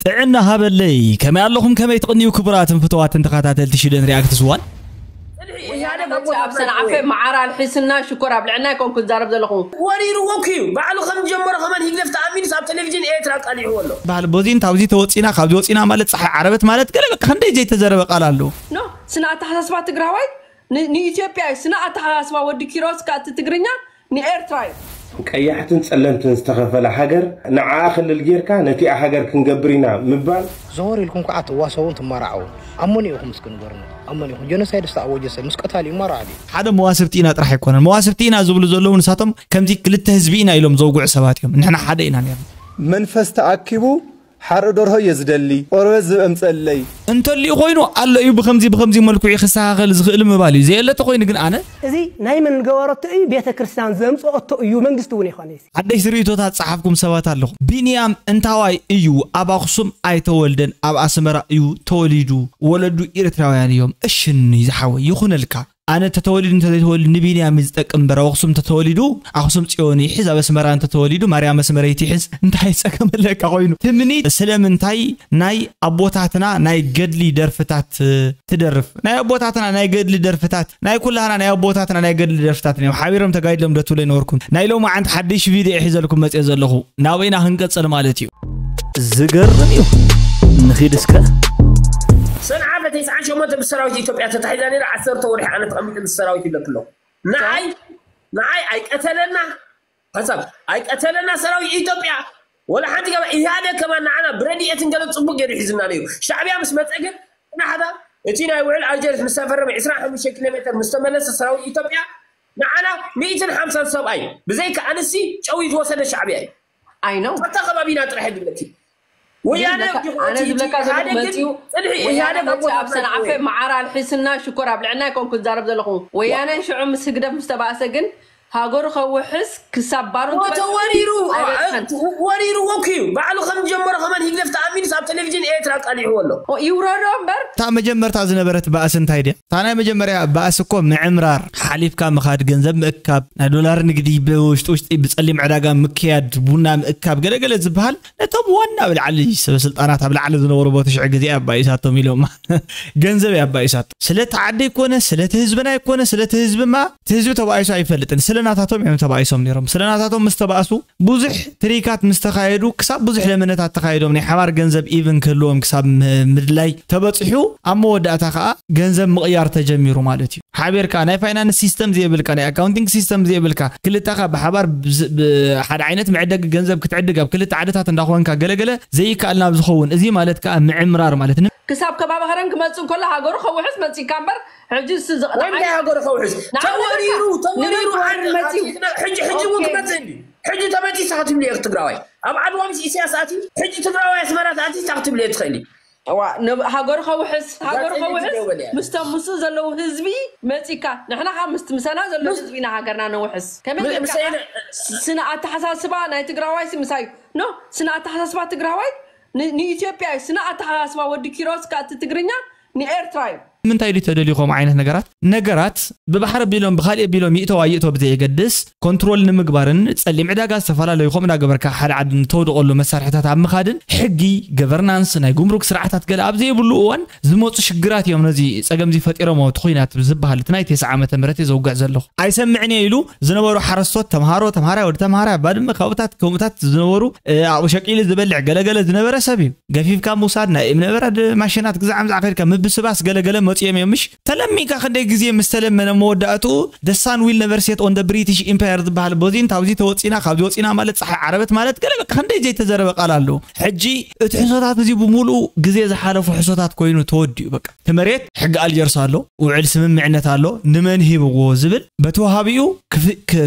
ጥዕና ሃበለይ። ከመይ ኣለኹም? ከመይ ትቕንዩ ክቡራትን ፍቱዋትን ተኸታተልቲ ሽደን ሪኣክትስ ዋን? ኢህኣደግ ኣብ ሰንዓፈ መዓር ኣልሒስና ሽኮር ኣብልዕና ይኮንኩ ዝዛረብ ዘለኹ። ወሪርዎ ኩዩ ባዕሉ ከም ዝጀመሮ ከማን ህግደፍ ተኣሚኑስ ኣብ ቴሌቪዥን ኤርትራ ኣቃሊዕዎ ኣሎ። ባህል ቦዚን ታብዚ ተወፂና ካብዚ ወፂና ማለት ፀሓይ ዓረበት ማለት ገለ በቃ ክንደይ ዘይተዘረበ ቃል ኣለዎ። ኖ ስነ ኣተሓሳስባ ትግራዋይ ን- ንኢትዮጵያ እዩ። ስነ ኣተሓሳስባ ወዲ ኪሮስ ከኣ እቲ ትግርኛ ንኤርትራ እዩ። ቀያሕትን ጸለምትን ዝተኸፈለ ሃገር ንዓኣ ክልል ጌርካ ነቲኣ ሃገር ክንገብር ኢና ምባል። ዘወር ኢልኩም ከዓ ትዋሰቡን ትመራዓውን። ኣብ መን ኢኹም እስኪ ንገሩኒ? ኣብ መን ኢኹም? ጀኖሳይድ ዝተኣወጀ ሰብ ምስ ቀታሊ ይመራዕ ድዩ? ሓደ መዋስብቲ ኢና ጥራሕ ኣይኮነን። መዋስብቲ ኢና ዝብሉ ዘለዉ ንሳቶም ከምዚ ክልተ ህዝቢ ኢና ኢሎም ዘውግዑ ሰባት እዮም። ንሕና ሓደ ኢና ነርና። መንፈስ ተኣኪቡ ሓርኢ ደርሆ እየ ዝደሊ፣ ቆርበት ዝብኢ ኣምፀለይ። እንተሊኡ ኮይኑ ኣሎ እዩ ብኸምዚ ብኸምዚ መልክዑ ክስተኻኸል ዝኽእል ምባል እዩ። ዘየለ ተኾይኑ ግን ኣነ እዚ ናይ መን ገበረቶ እዩ? ቤተ ክርስቲያን ዘምፀኦቶ እዩ፣ መንግስቲ እውን ይኾነ እዩ። ሓደሽቲ ርእይቶታት ጸሓፍኩም ሰባት ኣለኹም። ቢንያም እንታዋይ እዩ ኣብ ኣኽሱም ኣይተወልደን፣ ኣብ ኣስመራ እዩ ተወሊዱ፣ ወለዱ ኤርትራውያን እዮም። እሽኒ ዝሓወይ ይኹነልካ። ኣነ ተተወሊዱ እንተዘይተወሊዱ ንቢንያም እዩ ዝጠቅም እምበር ኣብ ኣኽሱም ተተወሊዱ ኣኽሱም ጽዮን ይሕዝ ኣብ ኣስመራ እንተተወሊዱ ማርያም ኣስመረይቲ ይሕዝ እንታይ ጸገም ኣለካ ኮይኑ ትምኒት ስለምንታይ ናይ ኣቦታትና ናይ ገድሊ ደርፍታት ትደርፍ ናይ ኣቦታትና ናይ ገድሊ ደርፍታት ናይ ኩላህና ናይ ኣቦታትና ናይ ገድሊ ደርፍታት እዮም ሓቢሮም ተጋይድሎም ዶ ትብሎ ይነበርኩም ናይ ሎማዓንቲ ሓድሽ ቪድዮ ሒዘልኩም መጽየ ዘለኹ ናበይና ክንቀጽል ማለት እዩ ዝገርም እዩ ንኺድ እስከ ሰንዓ በተስዓን ሸሞንተ ምስ ሰራዊት ኢትዮጵያ ተታሒዛ ነይራ ዓሰርተ ወርሒ ኣነ ተቐሚጠ ምስ ሰራዊት ይብለክ ኣለኹ ንዓይ ንዓይ ኣይቀተለና ሓሳብ ኣይቀተለና ሰራዊት ኢትዮጵያ ወላ ሓንቲ ገባ ኢህኣደግ ከማን ንዓና ብረድኤትን ገለን ፅቡቅ ገይሩ ሒዝና ነይሩ ሻዕብያ ምስ መፀ ግን ናሓታ እቲ ናይ ውዕል ኣልጀርስ ምስ ተፈረመ ዕስራን ሓሙሽተ ኪሎ ሜተር ምስ ተመለሰ ሰራዊት ኢትዮጵያ ንዓና ሚእትን ሓምሳን ሰብኣይ ብዘይካ ኣንስቲ ጨዊት ወሰደ ሻዕብያ እዩ I know ኣብታ ከባቢና ጥራሕ የድለኪ ወያነ ኣነ ዝብለካ ዘለኹ መፂኡ ወያነ መፂኡ ኣብ ሰንዓፈ መዓር ኣልሒስና ሽኮር ኣብልዕና ኣይኮንኩ ዝዛረብ ዘለኹ ወያነ ሽዑ ምስ ህግደፍ ምስ ተባእሰ ግን ሃገሩ ከውሕስ ክሳብ ባሩድ ክበጽሕ ተወሪሩ ኣይበጽሐን። ወሪርዎ ኩዩ ባዕሉ ከም ዝጀመሮ ከማን ህግደፍ ተኣሚኑስ ኣብ ቴሌቪዥን ኤርትራ ኣቃሊዕዎ ኣሎ። ይውረዶ እምበር እታ መጀመርታ ዝነበረት ባእሲ እንታይ ድያ? እታ ናይ መጀመርያ ባእሲ እኮ ምዕምራር፣ ሓሊፍካ ምኻድ፣ ገንዘብ ምእካብ፣ ናይ ዶላር ንግዲ ብውሽጢ ውሽጢ ብጸሊም ዕዳጋ ምክያድ፣ ቡና ምእካብ ገለገለ ዝበሃል ነቶም ዋና ኣብ ላዕሊ ሰበስልጣናት ኣብ ላዕሊ ዝነበሩ ቦቲ ሽዑ ግዜ ኣባኢሳቶም ኢሎም ገንዘብ እያ ኣባኢሳቶ። ስለቲ ዓደይ ኮነ ስለቲ ህዝብና ይኮነ ስለቲ ህዝብማ እቲ ህዝቢ ተባኢሱ ኣይፈልጥን። ስለ ናታቶም እዮም ተባኢሶም ነይሮም። ስለ ናታቶም ምስ ተባእሱ ብዙሕ ትሪካት ምስ ተኻየዱ ክሳብ ብዙሕ ለመነታት ተኻየዶም ናይ ሓባር ገንዘብ ኢቭን ክህልዎም ክሳብ ም- ምድላይ ተበፂሑ ኣብ መወዳእታ ከዓ ገንዘብ ምቕያር ተጀሚሩ ማለት እዩ። ሓቢርካ ናይ ፋይናንስ ሲስተም ዘይብልካ ናይ ኣካውንቲንግ ሲስተም ዘይብልካ ክልተኻ ብሓባር ብዝ- ብ- ሓደ ዓይነት መዕደጊ ገንዘብ ክትዕድግ ኣብ ክልተ ዓድታት እንዳኾንካ ገለገለ ዘይከኣል ናብ ዝኸውን እዚ ማለት ከዓ ምዕምራር ማለት ን- ክሳብ ከባቢ ከረን ክመፅእ እንከሎ ሃገሩ ከውሕስ መፂካ እምበር ሕጂ እሱ ዝቕ- ወንዳ ንዓይ- ሃገሩ ከውሕስ ንዓይ ተወሪሩ ተወሪሩ ንመን ክወርድ መፂኡ? ሕጂ ሕጂ እውን ኦኬ። ክመፅእ እንዲ ሕጂ ተመፂ ሳትብሊ እየ ትግራዋይ ኣብ ዓድዋ ምስ ኢሳያስ ኣቲ ሕጂ ትግራዋይ ኣስመራ ተኣቲ ሳክትብሊ እየ ትኽእሊ እዋ ንብ- ሃገሩ ከውሕስ ሃገሩ ከውሕስ ምስቶም ምስኡ ዘለዉ ህዝቢ መፂካ ንሕና ካብ ምስቲ ምሳና ዘሎ ህዝቢ ኢና ሃገርና ነውሕስ ከመይ ጌርካ ስነ ኣተሓሳስባ ናይ ትግራዋይ ሲ ምሳይ ኖ ስነ ኣተሓሳስባ ትግራዋይ ን- ንኢትዮጵያ እዩ ስነ ኣተሓሳስባ ወዲ ኪሮስ ከ እቲ ትግርኛ ንኤርትራ እዩ ንምንታይ ድዩ ተደልዩ ከምኡ ዓይነት ነገራት? ነገራት ብባሕሪ ኣቢሎም ብኻሊእ ኣቢሎም ይእተው ኣይእተው ብዘየገድስ ኮንትሮል ንምግባርን ጸሊም ዕዳጋ ዝተፈላለዩ ከምኡ እንዳገበርካ ሓደ ዓዲ ንተውድቐሉ መሳርሕታት ኣብ ምኻድን ሕጊ፣ ገቨርናንስ፣ ናይ ጉምሩክ ስርዓታት ገለ ኣብ ዘይብሉ እዋን ዝመፁ ሽግራት እዮም ነዚ ፀገም እዚ ፈጢሮሞ እቲ ኹናት ዝበሃል እቲ ናይ ቴስዓ ዓመተ ምህረት እየ ዘውግዕ ዘለኹ ኣይሰምዕን እየ ኢሉ ዝነበሩ ሓረስቶት ተምሃሮ ተምሃራይ ወዲ ተምሃራይ ኣብ ባድመ ካብኡታት ከምኡታት ዝነበሩ ኣብኡ ሸቂሉ ዝበልዕ ገለገለ ዝነበረ ሰብ እዩ ገፊፍካ ምውሳድ ናይ እምነበረድ ማሽናት ግዛዕ ምዛዕ ከድካ ምብስባስ ገለገለ መፂኦም እዮም ምሽ ተለሚንካ ክንደይ ግዜ ምስ ተለመነ መወዳእትኡ the sun will never set on the British Empire ዝበሃል ቦዚን ታብዚ ተወፂና ካብዚ ወፂና ማለት ፀሓይ ዓረበት ማለት ገለ በቃ ክንደይ ዘይተዘረበ ቃል ኣለዎ ሕጂ እቲ ሕሶታት እዚ ብምሉኡ ግዜ ዝሓለፉ ሕሶታት ኮይኑ ተወዲኡ በቃ እቲ መሬት ሕጊ ኣልጀርስ ኣሎ ውዕል ስምምዕነት ኣሎ ንመን ሂብዎ ዝብል በቲ ወሃቢኡ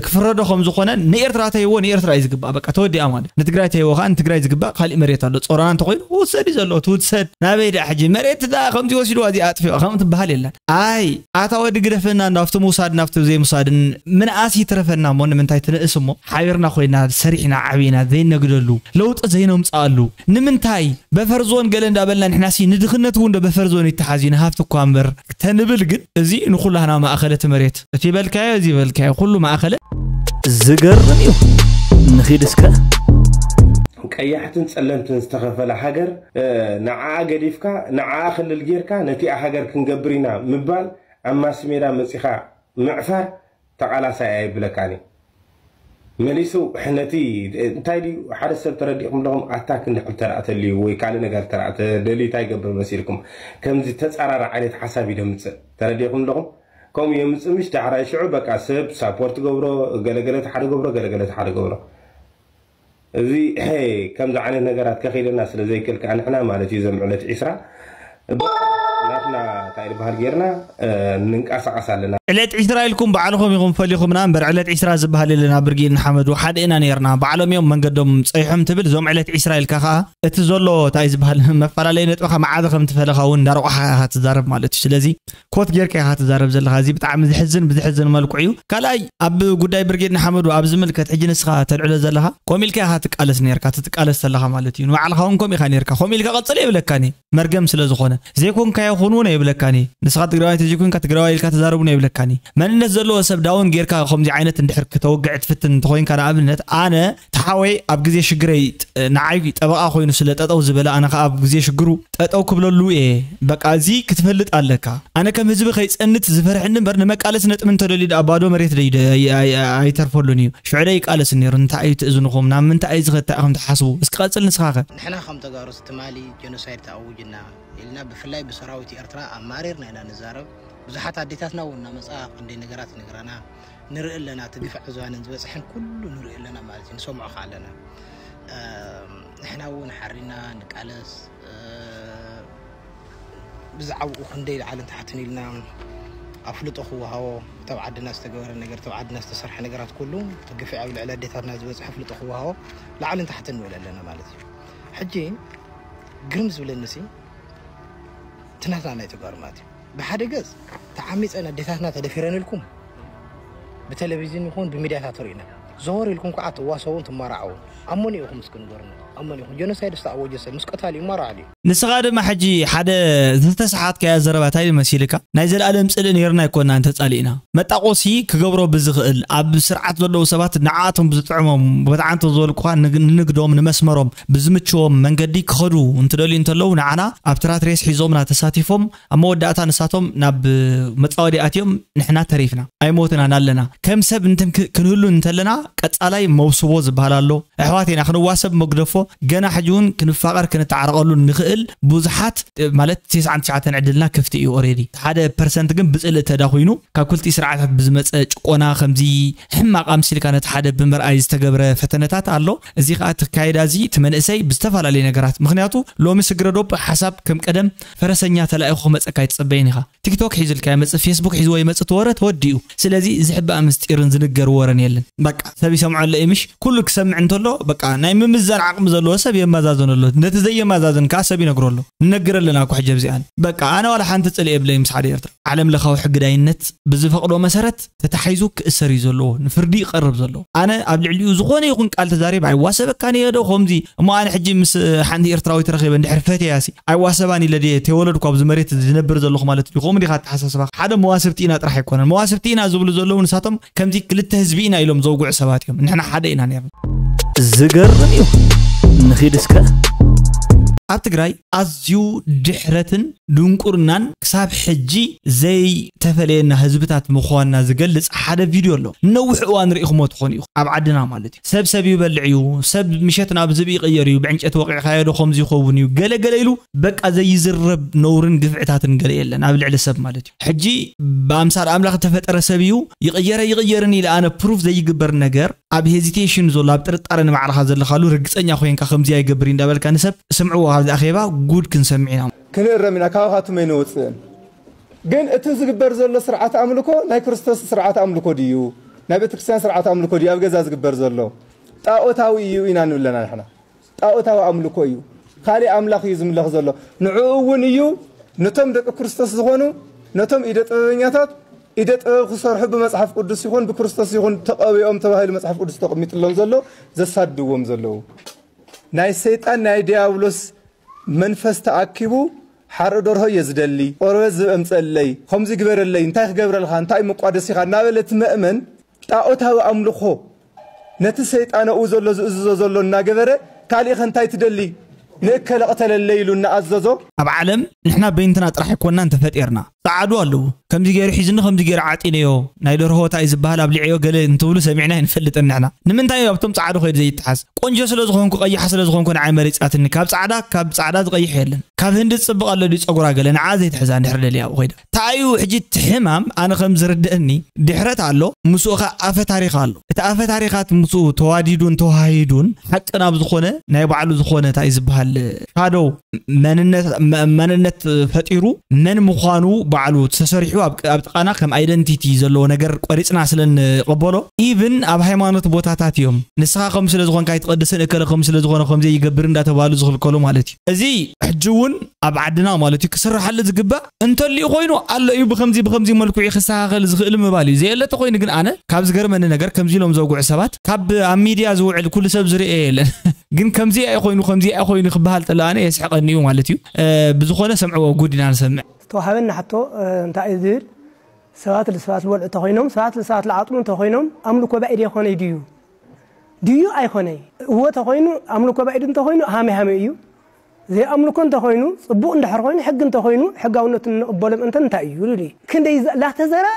ክፍረዶ ከም ዝኾነ ንኤርትራ ተይዎ ንኤርትራ እዩ ዝግባእ በቃ ተወዲኣ ማለት ንትግራይ ተይዎ ከዓ ንትግራይ ዝግባእ ካሊእ መሬት ኣሎ ጾሮና እንተኮይኑ ውሰድ እዩ ዘለዎ ትውሰድ ናበይ ደኣ ሕጂ መሬት ደኣ ከምዚ ወሲድዋ እዚኣ ኣጥፊኦ ከም ትበሃል የለን ኣይ ኣታ ወዲ ግደፈና ናብቲ ምውሳድ ናብቲ ዘይምውሳድን ምንኣስ ይትረፈና እሞ ንምንታይ ትንእስ እሞ ሓቢርና ኮይና ሰሪሕና ዓቢና ዘይነግደሉ ለውጢ ዘይነምፅኣሉ ንምንታይ በፈር ዞን ገለ እንዳበልና ንሕናሲ ንድኽነት እውን ዶ በፈር ዞን ይተሓዝ እዩ ንሃብቲ እኳ እምበር ተንብል ግን እዚ ንኩላህና ማእኸለ እቲ መሬት እቲ በልካዮ እዚ በልካዮ ኩሉ ማእኸለ ዝገርም እዩ ንኺድ እስከ ቀያሕትን ጸለምትን ዝተኸፈለ ሃገር፣ እ፣ ንዓኣ ገዲፍካ፣ ንዓኣ ክልል ጌርካ፣ ነቲኣ ሃገር ክንገብር ኢና ምባል፣ ኣብ ማስ ሜዳ መጺኻ ምዕፋር ተቓላሳይ ኣይብለካን እዩ። መሊሱ ነቲ እንታይ ድዩ፣ ሓደ ሰብ ተረዲእኩም ኣለኹም፣ ኣታክ እንድሕር ተራእተልዩ ወይ ካልእ ነገር ተራእተ ደልዩ እንታይ ይገብር መሲልኩም፣ ከምዚ ተጻራሪ ዓይነት ሓሳብ እዩ ደምጽእ። ተረዲእኩም ኣለኹም፣ ከምኡ የምጽእ ምሽ ዳሕራይ ሽዑ በቃ ሰብ ሳፖርት ገብሮ፣ ገለገለ ተሓደ ገብሮ፣ ገለገለ ተሓደ ገብሮ። እዚ ከምዚ ዓይነት ነገራት ከኺደና ስለ ዘይክእል ከዓ ንሕና ማለት እዩ ዘም ዕለት ዒስራ ናትና እንታይ ዝበሃል ጌርና፣ እ፣ ንንቀሳቐስ ኣለና። ዕለት ዒስራ ኢልኩም ባዕልኹም ኢኹም ፈሊኹምና እምበር ዕለት ዒስራ ዝበሃል የለን። ኣብ ብርጌድ ንሓመዱ ሓደ ኢና ነርና። ባዕሎም እዮም መንገዶም ጸይሖም ትብል። እዞም ዕለት ዒስራ ኢልካ ከዓ እቲ ዘሎ እንታይ ዝበሃል መፈላለይ ነጥብኻ መዓዘ ከም ትፈለኻ እውን እንዳረቑሓ ኢኻ ትዛረብ ማለት እዩ። ስለዚ ኮት ጌርካ ኢኻ ትዛረብ ዘለኻ። እዚ ብጣዕሚ ዝሕዝን ብዝሕዝን መልክዑ እዩ። ካልኣይ ኣብ ጉዳይ ብርጌድ ንሓመዱ ኣብ ዝምልከት ሕጂ ንስኻ ተልዕሎ ዘለኻ ኮሚልካ ኢኻ ትቃለስ ነርካ። ትትቃለስ ዘለኻ ማለት እዩ። ንባዕልኻ እውን ከምኡ ኢኻ ነርካ። ኮሚልካ ቀጽል የብለካኒ። መርገም ስለ ዝኾነ ዘይኮንካዮ ኹን እውን ኣይብለካኒ። ንስኻ ትግራዋይ ተዘይኮንካ ትግራዋይ ኢልካ ተዛረቡን ኣይብለካኒ። መንነት ዘለዎ ሰብ ዳውን ጌርካ ከምዚ ዓይነት እንድሕር ክተወግዕ ትፍትን እንተኾይንካ ንኣብነት ኣነ ተሓወይ ኣብ ግዜ ሽግረይ ጥ-፣ ንዓይ ጠበቓ ኮይኑ ስለ ጠጠው ዝበለ ኣነ ኸኣ ኣብ ግዜ ሽግሩ ጠጠው ክብለሉ እየ። በቃ እዚ ክትፈልጥ ኣለካ። ኣነ ከም ህዝቢ ከይጸንት ዝፈርሕኒ እምበር ንመቃለሲ ነጥሚ እንተደልዩ ደኣ ባዶ መሬት ደይ-፣ ደይ-፣ ኣይ-፣ ኣይ-፣ ኣይተርፈሉን እዩ። ሽዑ ደይ ይቃለስ ነይሩ። እንታይ እዩ ትእዝንኹም? ናብ ምንታይ እዩ ዝኸድ? እንታይ ኢኹም ትሓስቡ? እስኪ ቀጽል ንስኻ ኸ? ንሕና ከም ተጋሩስ ትማሊ ጀኖሳይድ ተኣውጅና ኢልና ብፍላይ ብሰራዊት ኤርትራ ኣማሪርና ኢና ንዛረብ። ብዙሓት ኣዴታትና እውን እናመጻ ክንደይ ነገራት ይነግረና። ንርኢ ኣለና፣ እቲ ግፍዒ ዝባንን ዝበፅሐን ኩሉ ንርኢ ኣለና ማለት እዩ፣ ንሰምዖ ከዓ ኣለና። እም፣ ንሕና እውን ሓሪና ንቃለስ፣ እ፣ ብዛዕባኡ ክንደይ ላዕልን ታሕትን ኢልና ኣፍልጦ ክወሃቦ፣ እቶም ዓድና ዝተገበረ ነገር፣ እቶም ዓድና ዝተሰርሐ ነገራት ኩሉ፣ እቲ ግፍዒ ኣብ ልዕሊ ኣዴታትና ዝበፅሐ ኣፍልጦ ክወሃቦ ላዕልን ታሕትን ንብል ኣለና ማለት እዩ። ሕጂ ግርም ዝብለኒ ሲ፣ እቲ ናትና ናይ ተጋሩ ማለት እዩ። ብሓደ ገጽ ተዓሚጸን ኣዴታትና ተደፊረን ኢልኩም ብቴሌቪዥን ይኹን ብሚድያታት ርኢና። ዘወር ኢልኩም ከዓ ትዋሰቡን ትመራዓውን። ኣብ መን ኢኹም እስኪ ንገሩና? ኣብ መን ኢኹም? ጀኖሳይድ ዝተኣወጀ ሰብ ምስ ቀታሊ ይመራዓል እዩ። ንስኻ ድማ ሕጂ ሓደ ዝተሰሓትካዮ ዘረባ እንታይ መሲልካ? ናይ ዘለኣለም ጽልኢ ነይርና ኣይኮናን ተጻሊእና። መጣቆሲ ክገብሮ ብዝኽእል፣ ኣብ ስርዓት ዘለዉ ሰባት ንዓኣቶም ብዝጥዕሞም፣ ወድዓንቶ ዝበልኩኻ ንግ-፣ ንንግዶም፣ ንመስመሮም ብዝምችዎም መንገዲ ክኸዱ እንትደልዩ እንተለዉ፣ ንዓና ኣብ ትራትሬስ ሒዞምና ተሳቲፎም፣ ኣብ መወዳእታ ንሳቶም ናብ መጻወዲ ኣትዮም፣ ንሕና ተሪፍና። ኣይሞትናን ኣለና። ከም ሰብ እንትን ክ-፣ ክንህሉ እንተለና፣ ቀጻላይ መውስቦ ዝበሃል ኣሎ። ኣሕዋት ኢና፣ ክንዋሰብ መግደፎ፣ ገና ሕጂ እውን ክንፋቐር ክንተዓረቐሉ ንኽእል ብዙሓት፣ ማለት፣ ተስዓን ትሽዓተን ዕድልና ክፍቲ እዩ ኦሬዲ። ሓደ ፐርሰንት ግን ብጽልኢ ተዳኺኑ፣ ካብ ክልቲኡ ስርዓታት ብዝመጸ ጭቆና፣ ከምዚ ሕማቕ ኣምሲልካ ነቲ ሓደ ብምርኣይ ዝተገብረ ፈተነታት ኣሎ። እዚ ኸኣ፣ እቲ ኣካይዳ እዚ፣ እቲ መንእሰይ ብዝተፈላለየ ነገራት፣ ምኽንያቱ ሎሚ ስግረ ዶብ ሓሳብ ከም ቀደም ፈረሰኛ ተላኢኹ ክመጸካ ኣይትጸበይን ኢኻ። ቲክቶክ ሒዙልካ ይመጽእ፣ ፌስቡክ ሒዝዎ ይመጽእ፣ እቲ ወረ ተወዲኡ። ስለዚ ዝሕባእ ምስጢርን ዝንገር ወረን የለን። በቃ ሰብ ይሰምዖ ኣሎ እዩ ምሽ? ኩሉ ክሰምዕ እንተሎ በቃ ናይ ምምዛን ዓቕሚ ዘለዎ ሰብ የመዛዘኖ ኣሎ። ነቲ ዘየመዛዝን ከኣ ሰብ ይነግሮ ኣሎ። ንነግር ኣለና እኮ ሕጂ ኣብዚኣን። በቃ ኣነ ዋላ ሓንቲ ጽልኢ የብለይ ምስ ሓደ ኤርትራ። ዓለም ለኻዊ ሕጊ ዳይነት ብዝፈቕዶ መሰረት ተታሒዙ ክእሰር እዩ ዘለዎ፣ ንፍርዲ ይቐርብ ዘለዎ። ኣነ ኣብ ልዕሊኡ ዝኾነ ይኹን ቃል ተዛሪብ ኣይዋሰበካን እየ ዶ ከምዚ እሞ ኣነ ሕጂ ምስ ሓንቲ ኤርትራዊት ረኺበ እንድሕር ፈትያሲ ኣይዋሰባን ኢለ ድየ ተወለድኩ ኣብዚ መሬት ዝነብር ዘለኹ ማለት ድዩ? ከምኡ ዲኻ ኣተሓሳስባ? ሓደ መዋስብቲ ኢና ጥራሕ ኣይኮነን። መዋስብቲ ኢና ዝብሉ ዘለዉ ንሳቶም ከምዚ ክልተ ህዝቢ ኢና ኢሎም ዘውግዑ ሰባት እዮም። ንሕና ሓደ ኢና ነርና። ዝገርም እዩ። ንኺድ እስከ። ኣብ ትግራይ ኣዝዩ ድሕረትን ድንቁርናን ክሳብ ሕጂ ዘይተፈለየና ህዝብታት ምዃንና ዝገልጽ ሓደ ቪድዮ ኣሎ። ነዊሕ እዋን ርኢኹሞ ትኾኑ ኢኹም። ኣብ ዓድና ማለት እዩ። ሰብ ሰብ ይበልዕ እዩ። ሰብ ምሸት ናብ ዝብኢ ይቕየር እዩ። ብዕንጨት ወቒዕካዮ ዶ ከምዚ ይኸውን እዩ? ገለ ገለ ኢሉ በቃ ዘይዝረብ ነውርን ግፍዕታትን ገለ የለን ኣብ ልዕሊ ሰብ ማለት እዩ። ሕጂ ብኣምሳል ኣምላኽ እተፈጠረ ሰብ እዩ። ይቕየረ ይቕየርን ኢለ ኣነ ፕሩፍ ዘይግበር ነገር ኣብ ሄዚቴሽን ዘሎ፣ ኣብ ጥርጣረ ንባዕልኻ ዘለኻሉ ርግጸኛ ኮይንካ ከምዚ ኣይገብር እንዳበልካ ንሰብ ስምዕዎ። ካብዚ ኣኼባ ጉድ ክንሰምዕ ኢና። ክንእረም ኢና፣ ካባኻትም ኣይንወጽእን። ግን እቲ ዝግበር ዘሎ ስርዓት ኣምልኮ ናይ ክርስቶስ ስርዓት ኣምልኮ ድዩ? ናይ ቤተክርስትያን ስርዓት ኣምልኮ ድዩ ኣብ ገዛ ዝግበር ዘሎ? ጣኦታዊ እዩ ኢና ንብለና ንሕና። ጣኦታዊ ኣምልኮ እዩ። ካልእ ኣምላኽ እዩ ዝምለኽ ዘሎ። ንዕኡ እውን እዩ ነቶም ደቂ ክርስቶስ ዝኾኑ፣ ነቶም ኢደ ጥበበኛታት ኢደ ጥበብ ክሰርሑ ብመጽሓፍ ቅዱስ ይኹን ብክርስቶስ ይኹን ተቐቢኦም ተባሂሉ መጽሓፍ ቅዱስ ተቐሚጥሎም ዘሎ ዘሳድድዎም ዘለዉ። ናይ ሰይጣን ናይ ዲያብሎስ መንፈስ ተኣኪቡ፣ "ሓርኢ ደርሆ እየ ዝደሊ፣ ቆርበት ዝብኢ ኣምፀለይ፣ ከምዚ ግበረለይ፣ እንታይ ክገብረልካ፣ እንታይ መቋደሲኻ?" እናበለ እቲ መእመን ጣኦታዊ ኣምልኾ ነቲ ሰይጣን ኣብኡ ዘሎ ዝእዝዞ ዘሎ እናገበረ ካልእ ከ እንታይ ትደሊ? ንእከለ ቅተለለይ ኢሉ እናኣዘዞ። ኣብ ዓለም ንሕና በይንትና ጥራሕ ኣይኮንናን ተፈጢርና። ጸዓዱ ኣለዉ። ከምዚ ገይሩ ሒዝኒ፣ ከምዚ ገይሩ ዓጢነዮ። ናይ ደርሆ እንታይ ዝበሃል ኣብሊዐዮ ገለ እንትብሉ ሰሚዕና ኣይንፈልጥን ንሕና። ንምንታይ እዩ ኣብቶም ጸዓዱ ከይዱ ዘይተሓዝ? ቆንጆ ስለ ዝኾንኩ፣ ቀይሓ ስለ ዝኾንኩ ንዓይ መሪጻትኒ። ካብ ጻዕዳ፣ ካብ ጻዕዳ ዝቐይሕ የለን። ካብ ህንዲ ዝጽብቕ ኣሎ ድዩ ጸጉራ ገለ ንዓ ዘይትሕዛ እንድሕር ደልያ ኣብኡ ከይዳ። እንታይ እዩ ሕጂ እቲ ሕማም? ኣነ ከም ዝርድእኒ ድሕረት ኣሎ፣ ምስኡ ኸ ኣፈ ታሪኽ ኣሎ። እቲ ኣፈ ታሪኻት ምስኡ ተዋዲዱን ተዋሂዱን ሓቂ ናብ ዝኾነ ናይ ባዕሉ ዝኾነ እንታይ ዝበሃል ሻዶው መንነት መ- መንነት ፈጢሩ መን ምዃኑ ባዕሉ ተሰሪሑ ኣብ ኣብ ጥቓና ከም ኣይደንቲቲ ዘለዎ ነገር ቆሪጽና ስለ ንቐበሎ ኢቭን ኣብ ሃይማኖት ቦታታት እዮም ንስኻ ከም ስለ ዝኾንካ ኣይትቐድስን እከለ ከም ስለ ዝኾነ ከምዚ ይገብር እንዳተባሉ ዝኽልከሉ ማለት እዩ። እዚ ሕጂ እውን ኣብ ዓድና ማለት እዩ ክስራሓሉ ዝግባእ እንተልዩ ኮይኑ ኣሎ እዩ ብከምዚ ብከምዚ መልክዑ ክስተኻኸል ዝኽእል ምባል እዩ። ዘየለ ተኮይኑ ግን ኣነ ካብ ዝገርመኒ ነገር ከምዚ ኢሎም ዘውግዑ ሰባት ካብ ኣብ ሚድያ ዝውዕል ኩሉ ሰብ ዝርኤ የለን። ግን ከምዚ ኣይ ኮይኑ ከምዚ ኣይ ኮይኑ ክበሃል ተሎ ኣነ የስሕቐኒ እዩ ማለት እዩ። ብዝኾነ ሰምዕዎ ጉድ ኢና ንሰምዕ። ዝተዋሃበና ሕቶ እንታይ እዩ ዝብል ሰባት ልሰባት ዝበልዑ ተኮይኖም ሰባት ልሰባት ልዓጥሙ ተኮይኖም ኣምልኮ ባዕድ የኮነ ድዩ ድዩ ኣይኮነይ? እዎ ተኮይኑ ኣምልኮ ባዕድ እንተኮይኑ ሃመይ ሃመይ እዩ። ዘይኣምልኮ እንተኮይኑ ጽቡቕ እንድሕር ኮይኑ ሕጊ እንተኮይኑ ሕጋውነቱ እንቕበሎ ምእንተ እንታይ እዩ ይብል እዩ። ክንደይ ላተዘረ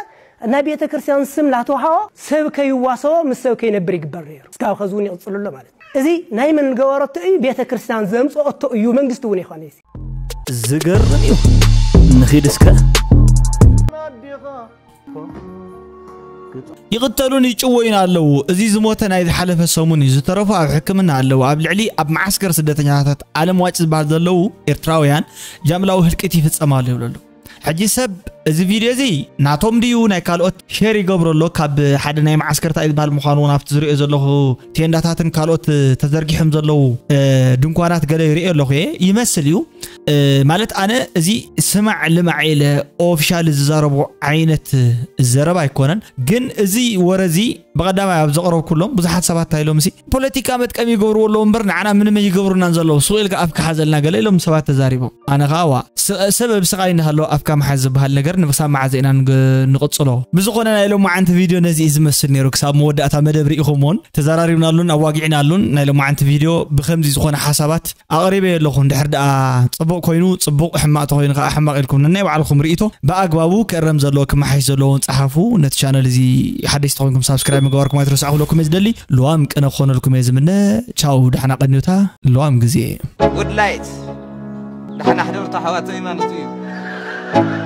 ናይ ቤተ ክርስቲያን ስም ላተውሃቦ ሰብ ከይዋሰቦ ምስ ሰብ ከይነብር ይግበር ነይሩ። እስካብ ከዚ እውን ይቕጽሉ ኣሎ ማለት እዩ። እዚ ናይ መን ገበረቶ እዩ? ቤተ ክርስቲያን ዘምጽኦቶ እዩ። መንግስቲ እውን ይኾነ እዚ ዝገርም እዩ። ንኺድ እስከ ይቕተሉን ይጭወዩን ኣለዉ። እዚ ዝሞተ ናይ ዝሓለፈ ሰሙን እዩ። ዝተረፉ ኣብ ሕክምና ኣለዉ። ኣብ ልዕሊ ኣብ መዓስከር ስደተኛታት ዓለም ዋጭ ዝበሃል ዘለዉ ኤርትራውያን ጃምላዊ ህልቂት ይፍጸም ኣሎ ይብሉ ኣለዉ። ሕጂ ሰብ እዚ ቪድዮ እዚ ናቶም ድዩ ናይ ካልኦት ሼር ይገብሮ ኣሎ። ካብ ሓደ ናይ መዓስከር እንታይ ዝበሃል ምዃኑ እውን ኣብቲ ዝሪኦ ዘለኹ ቴንዳታትን ካልኦት ተዘርጊሖም ዘለዉ ድንኳናት ገለ ይሪኦ ኣለኹ እየ ይመስል እዩ። ማለት ኣነ እዚ ስማዕ ልማዕ ኢለ ኦፊሻል ዝዛረቦ ዓይነት ዘረባ ኣይኮነን። ግን እዚ ወረ እዚ ብቐዳማይ ኣብ ዘቕረብኩሎም ብዙሓት ሰባት እንታይ ኢሎም ሲ ፖለቲካ መጥቀሚ ይገብርዎ ኣለዉ እምበር ንዓና ምንም ኣይገብሩናን ዘለዉ ሱቕ ኢልካ ኣፍካ ሓዘልና ገለ ኢሎም ሰባት ተዛሪቦም። ኣነ ከዓ ዋ ሰበብ ስቓይ እናሃለወ ኣፍካ ምሓዝ ዝበሃል ነገር ንክሳብ መዓዘ ኢና ንግ- ንቕጽሎ? ብዝኾነ ናይ ሎማዓንቲ ቪድዮ ነዚ እዩ ዝመስል ነይሩ። ክሳብ መወዳእታ መደብ ርኢኹምዎን ተዘራሪብናሉን ኣዋጊዕናሉን ናይ ሎማዓንቲ ቪድዮ ብኸምዚ ዝኾነ ሓሳባት ኣቕሪበዮ ኣለኹ። እንድሕር ደኣ ጽቡቕ ኮይኑ ጽቡቕ፣ ሕማቕ ተኾይኑ ከዓ ሕማቕ ኢልኩም ነናይ ባዕልኹም ርኢቶ ብኣግባቡ ክእረም ዘለዎ ክመሓሽ ዘለዎን ጸሓፉ። ነቲ ቻነል እዚ ሓደሽቲ ተኾይንኩም ሳብስክራይብ ምግባርኩም ኣይትረስዑ ክብለኩም እየ ዝደሊ። ልዋም ቅነ ክኾነልኩም እየ ዝምነ። ቻው፣ ደሓና ቀንዩታ። ልዋም ግዜ። ጉድ ላይት ደሓና ሕደሩ ኣሕዋተይ ማለት እዩ።